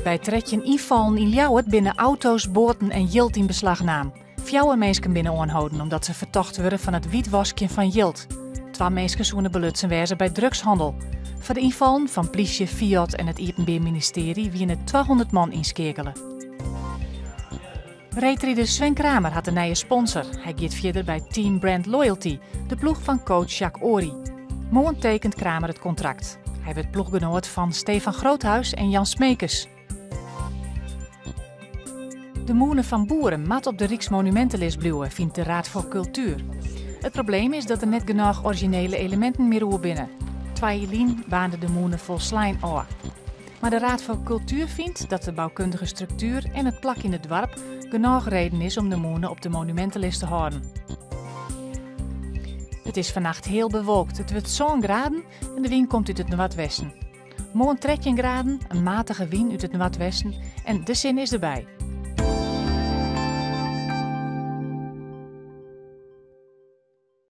By 13 ynfallen yn Ljouwert binne auto's, boaten en jild yn beslach naam. Fjouwer minsken binne oanholden omdat se fertocht wurde fan it wytwaskjen fan jild. Twa minsken soene belutsen wêze by drugshannel. Foar de ynfallen fan plysje, FIOD en it Iepenbier Ministearje wiene 200 man ynskeakele. Reedrider Sven Kramer hat in nije sponsor. Hy giet fierder by Team Brand Loyalty, de ploech fan coach Jacques Ory. Moarn tekent Kramer it kontrakt. Hy wurdt ploechgenoat fan Stefan Groothuis en Jan Smeekens. De mûne fan Boerum moat op de Ryksmonumintelist bliuwe, fynt de Raad voor Cultuur. It probleem is dat der net genôch orizjinele eleminten mear oer binne. Twa jier lyn baarnde de mûne folslein ôf. Mar de Raad voor Cultuur fynt dat de boukundige struktuer en it plak yn it doarp genôch reden is om de mûne op de monumintelist te hâlden. It is fannacht heal bewolkt. It wurdt sân graden en de wyn komt út it noardwesten. Moarn 13 graden, in matige wyn út it noardwesten en de sinne is derby.